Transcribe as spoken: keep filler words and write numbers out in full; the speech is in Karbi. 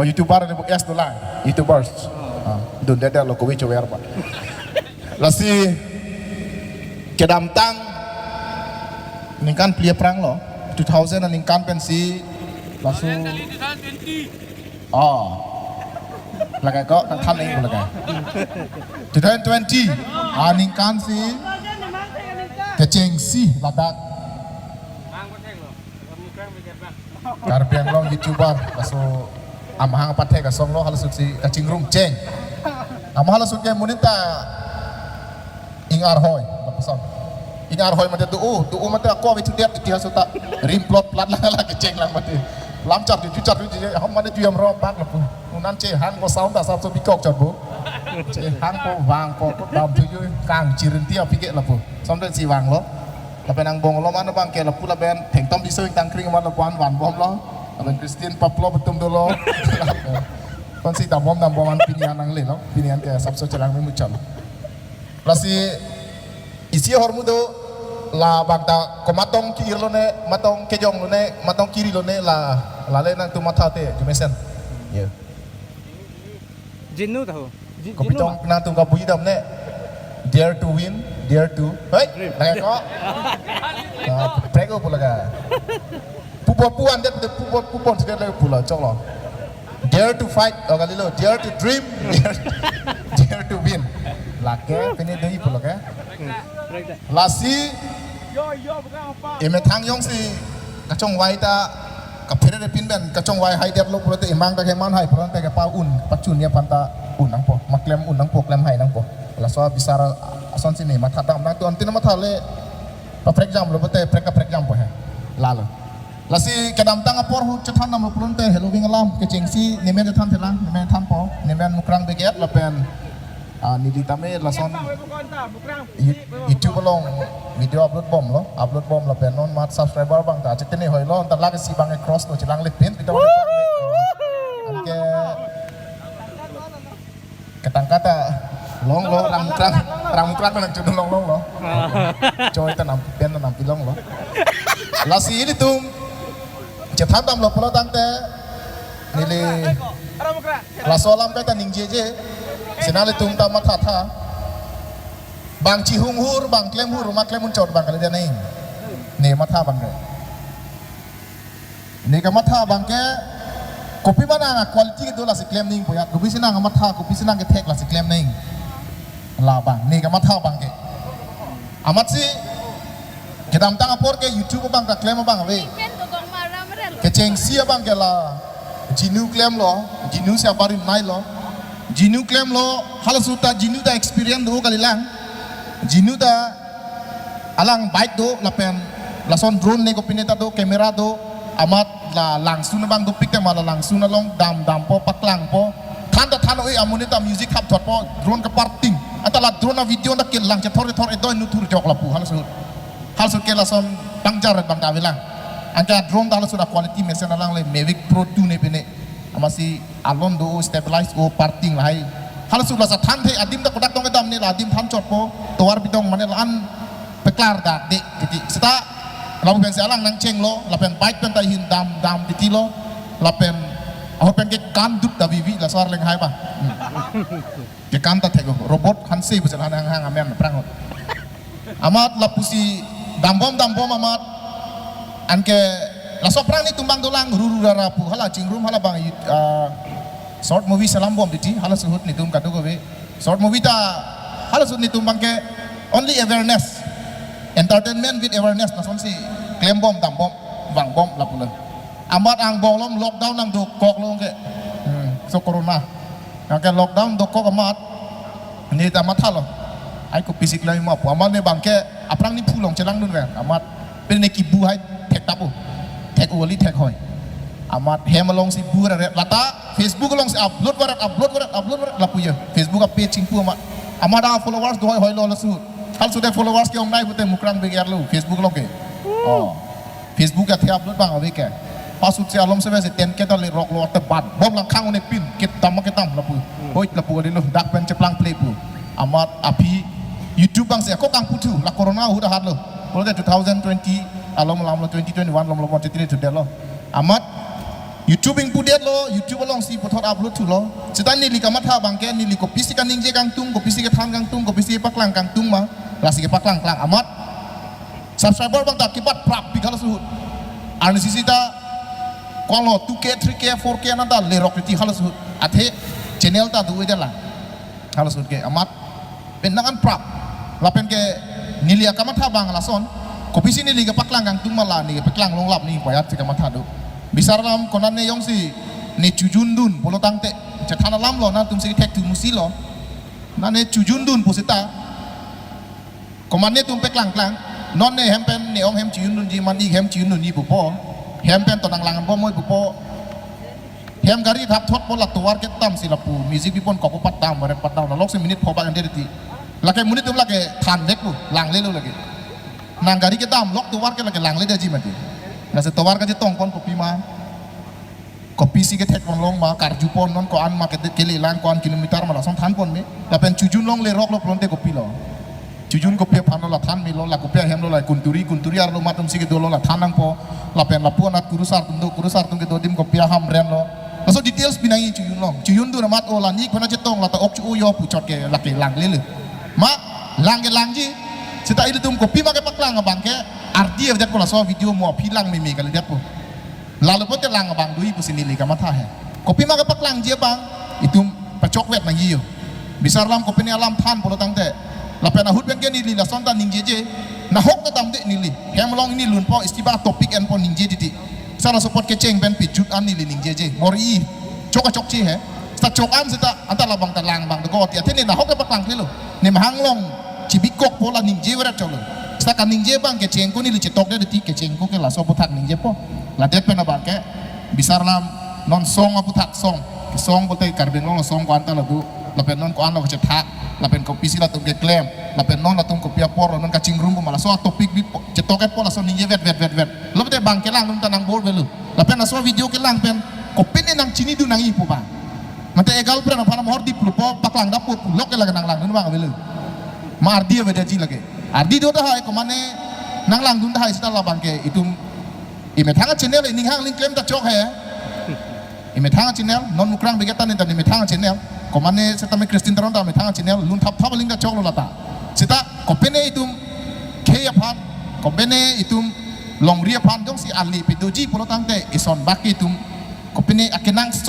Oh, YouTuber ni bu S dolang. YouTubers. Ah, dunde de lo kowe chover ba. Lasi kedamtang ningkan phli aphrang lo. Two thousand aningkan pensi laso. Kali two thousand twenty. Oh. Lake ko nangthan ning lake. Two thousand twenty aningkan si kechengsi ladak. Karbi Anglong YouTuber, laso amahang apathek asong lo, halaso si kachingrum cheng. Ama halaso ke monit ta ingarhoi, lapuson. Ingarhoi mate do-o, do-o mate ako abitu dia, iti halaso ta rim plot plat lang lang kecheng lang mate. Lam char ju, ju char ju, ju, ham mane ju yam ro bak lapu. Unan chehang ko sound asap so bikok chot bo. Chehang ko vang ko, ko dam tu ju kang chirin tia pike lapu. Sound si vang lo. Lapen angbong lo mana bang ke lapu lapen Thengtom Tisso ingtang kring mana lapu an van bom lo. Lapen Christian Paplo betum dolo. Kon si dambom dambom an pini an nangle lo. Pini an ke asap so chelang me muchal. Lasi isi ahormu do labang ta komatong ke-ir lone, matong kejong lone, matong ke-ri lone la, lale nangtum matha te, jumesen. Yeah. Jinu tahu. Ji-, Kopi jinu tong ma? Nangtum kabui dam ne. Dare to win, dare to. Hei, dream. Lagi ko. Nah, prego pula ka. Pupo pu ande pu pupo pupon sudah lagi pula chok lo. Dare to fight, oh kali lo. Dare to dream, dare, dare to win. Lake, pini dei pula ka. Lasi, emethang jongsi kachongvai ta kaphere pin ben kachongvai hai det lo pulote emang ta keman hai pulote kepa un pachun ya panta un nangpo, maklem un nangpo, klem hai nangpo. Laso bisar asonsi ne matha dam nangtum antin matha le paprek jam lo pulote prek kaprek jam po he. Lalo. Lasi kedamtang apor ahut chethan dam lo pulote heloving alam kechengsi nemen chethan thelang, nemen thanpo, nemen Mukrang Brigade lapen, ah, neli tame lason You-, YouTube along video upload bom lo, upload bom lapen non mat subscriber bang ta chekene hoi lo, ta lake si bang cross lo chelang le pin, video upload bom. Anke ketangka ta long lo, rang Mukrang, rang Mukrang nang chun long long lo. Choi ta nam pen nam pilong lo. Lasi ilitum chethan dam lo pulo tangte neli laso alam kaita ningjeje. Sina ilitum ta matha tha. Bang chihung hur, bang klem hur, ma klem un chot bang kali dia neng. Ne matha bang ke. Ne kamatha bang ke kopi ma nang quality kedo lasi klem neng po ya. Kopisi nang matha, kopisi nang kethek lasi klem neng. Labang, ne kamatha bang ke. Amatsi kedamtang apor ke YouTube abang ta klem abang ave. Kechengsi abang ke la Jinu klem lo, Jinu si abarim nai lo. Jinu klem lo, halaso ta Jinu ta experience do kalilang. Jinu ta alang bike do lapen lason drone ne kopine ta do, camera do, amat la langsun abang dopik te ma la langsun along dam dampo, paklangpo. Than ta than oi, amonit ta music hap thotpo, drone kaparting. Anta la drone a video ta kelang chethor chethor edoi nuthur jok lapu halaso. Halaso ke lason pangjar bang ta avelang. Anke drone ta halaso ta quality mesen alang le Mavic Pro two ne pine. Amatsi alon do, stabilize o, parting lahai. Halaso lasa than the adim ta kodak tong kedam ne la adim than chotpo, tovar bidong mane la an peklar dak de titi. Seta lapu pensi alang nangcheng lo, lapen bike pen ta hin dam dam titi lo, lapen ahut pen ke kan dup ta vivi la sar leng hai ba. Hmm. Ke kan ta thek o, robot hanse busen han hang hang amen prang. Amat lapusi dambom dambom amat anke laso aphrang netum bang dolang ruru rara pu hala chingrum hala bang, ah, short movie selam bom titi halaso ahut netum kadokave short movie ta halaso ahut netum bang ke only awareness, entertainment with awareness lasonsi klem bom dambom vangbom lapulo. Amat angbong along lockdown nangdokok lo ke. Hmm, so corona. Anke lockdown dokok amat ne ta matha lo. Ai kopisi klem ma pu amat ne bang ke aphrang ni phu along chelang dun ve. Amat pen ne kibu hai thek tapo. Thek uli thek hoi. Amat hem alongsi bu ra re lata Facebook alongsi upload varet, upload varet, upload varet lapu ya. Facebook a page chingpu amat. Amat a followers do hoi hoi lo laso. Halaso de followers ke ong nai pute Mukrang Brigade lo Facebook along ke. Oh. Facebook athe upload bang ave ke. Pasut si alom sebe si ten K ta le rok lo te bat. Bom lang khang une pin. Kedam kedam lapu. Hoi lapu kali lo dak pen cheplang play pu. Amat aphi YouTube bang si ako kang puthu la corona ahut ahat lo. Pulote two thousand twenty alom lam lo, twenty twenty-one lom lo, twenty twenty-two de lo. Amat YouTube ingpudetlo, YouTube alongsi puthot upload thulo. Seta neli kamatha abangke, neli kopisi kaningje kangtung, kopisi kethan kangtung, kopisi paklang kangtung ma, lasi kepaklang klang amat. Subscriber abang ta kebat prap pi halaso ahut. Arnisi seta ko-an lo two K, three K, four K nangta lerok titi halaso ahut. Athe channel ta do-e detlang halaso ahut ke amat. Pen nang-an prap. Lapen ke neli akamatha abang lason. Kopisi neli kepaklang kangtung ma la, neli kepaklang longlap, neli payat si kamatha do. Bisar alam konane jongsi ne chojun dun pulo tangte, chethan alam lo, nangtum si thek thu musi lo. Nane chojun dun pu seta, komatne tum paklang klang. Non ne hem pen ne ong hem chojun dunji, man ik hem chojun dunji pupo. Hem pen to nanglang bom moi pupo. Hem gari thap thot po, la tovar kedam si lapu music bipon koko patdam, baret patdam, la lok si minute pho bang ande ti. Lake monit atum lake than vek pu, langlelo lake. Nang gari kedam lok tovar ke lake langledetji mati. Lasi tovar kachetong pon kopima, kopisi kethek pon long ma, karju pon non ko-an ma ke, kelelang ko-an kilometer ma, lason than pon me. Lapen chojun longlerok lo pulote kopilo? Chojun kopi aphan lo, la than melo, la kopi ahem lo, la kunturi, kunturi arlo atum si kedo lo, la than nangpo. Lapen lapu anat kurusar atum do, kurusar atum kedo adim kopi ahem ren lo. Laso details pi nangji chojun long. Chojun dun amat, o la neli konat chetong, la ta ok cho-o yo pu chot ke lake langlelo. Ma, lang ke langji. Seta ilitum kopima kepaklang abangke, ardi avedet pu laso video mo aphi lang meme kalidet pu. Lalo pote lang abang do-i pusi neli kamatha he. Kopima kepaklangji abang, itum pachokvet nangji yo. Bisar alam kopine alam than pulo tangte, lapen ahut pen ke neli lason ta ningjeje. Nahok ta damde neli. Hem along neli lunpo, istiba topic enpo ningje titi. Seta laso apot kecheng pen pijut an neli ningjeje. Bor-i chok achokche he. Seta chok an seta anta labang ta lang abang doko ti. Athe ne nahok kepaklangklelo. Ne mahang along chibikokpo, la ningje veret cholo. Seta kaningje abang kecheng ko neli chetokdet ti, kecheng ko ke laso aphuthak ningjepo. Ladet pen abangke bisar alam non song aphuthak song. Song pulote Karbi Anglong song ko-an ta lo do. Lapen non ko-an lo kachethak. Lapen kopisi latum keklem. Lapen non latum kopi apor lo, non kachingrum ko ma, laso topic bi po, chetokpo laso ningje vet vet vet vet. Lo pute abang kelang atum ta nang bor avelo. Lapen laso video kelang pen kopine nangchinidun nangji pu abang. Mate e girlfriend aphan amahor diplupo, paklang dappo pu lok ke lake nanglangdun abang avelo. Ma ardi avedetji lake. Ardi do tahai, komatne nanglangdun tahai seta labangke itum imethang channel, ining hang ling klem ta chok he. Imethang channel, non Mukrang Begeta ne ta imethang channel. Komatne seta me Christine Teron ta imethang channel, lun thap thap aling ta choklo lata. Seta kopine itum khei aphan, kopine itum longri aphan jongsi ali pedoji pulo tangte, ison bak itum kopine akenang